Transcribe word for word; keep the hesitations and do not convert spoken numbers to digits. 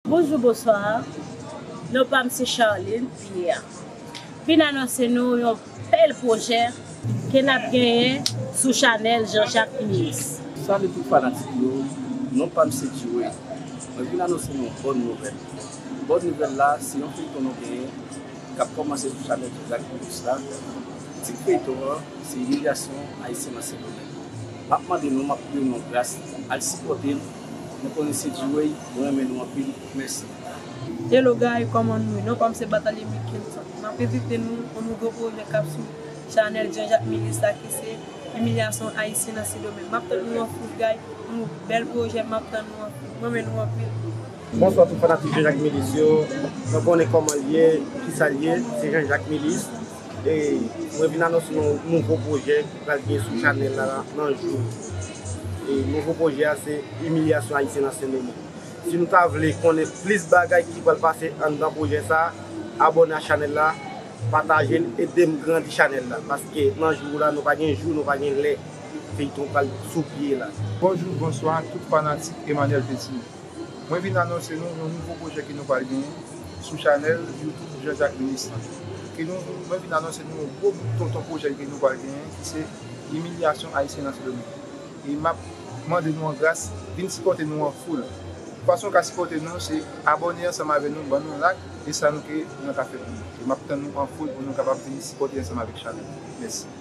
Bonjou, bonswa. Non pa m se Charline Pierre. Vin anonse nou yon bèl pwojè ke n ap genyen sou chanèl Jean Jacques Milis. Salut tout fanatik yo, non pa m se Djoe. Mwen vin anonse nou yon bòn nouvèl. Bòn nouvèl la, se yon feyton nou genyen k ap kòmanse sou chanèl Jean Jacques Milis la. Tit feyton an se Imilyasyon Ayisyen nan Sendomeng. M ap mande nou, m ap priye nou gras, al sipòte l. Nou konnen se Djoe, mwen renmen nou anpil. Mèsi. Hello guys, kòman nou ye? Non pa m se Batalie Mickinson. M ap envite nou yon nouvo pwojè k ap sou chanèl Jean Jacques Milis la ki se Imilyasyon Ayisyen nan Sendomeng. M ap tann nou anfou guys, yon bèl pwojè, m ap tann nou anfou. Mwen renmen nou anpil. Bonswa tout fanatik Jean Jacques Milis yo. Nou konnen kòman l ye, kisa l ye, se Jean Jacques Milis. E mwen vin anonse nou nouvo pwojè ki pral gen sou chanèl la nan jou. E nouvo pwojè a se Imilyasyon Ayisyen nan Sendomeng. Si nou ta vle konnen plis bagay ki pral pase anndan pwojè sa, abòne a chanèl la, pataje l, ede m grandi chanèl la. Paske nan jou la, nou pa gen jou, nou pa gen lè. Feyton pral sou pye la. Bonjou, bonswa, tout fanatik Emmanuel Petit. Mwen vin anonse nou yon nouvo pwojè ke nou pral genyen sou chanèl YouTube Jean Jacques Milis lan. Ke nou, mwen vin anonse nou yon gwo bout tonton pwojè ke nou pral genyen, ki se Imilyasyon Ayisyen nan Sendomeng. E m ap mande nou an gras, vin sipòte nou an foul. Fason w ka sipòte nou, se abòne ansanm avè nou, ban nou like, e sa nou ke nou ka fè pou nou. E m ap tann nou an foul pou nou kapab vin sipòte ansanm avèk chanèl. Mèsi.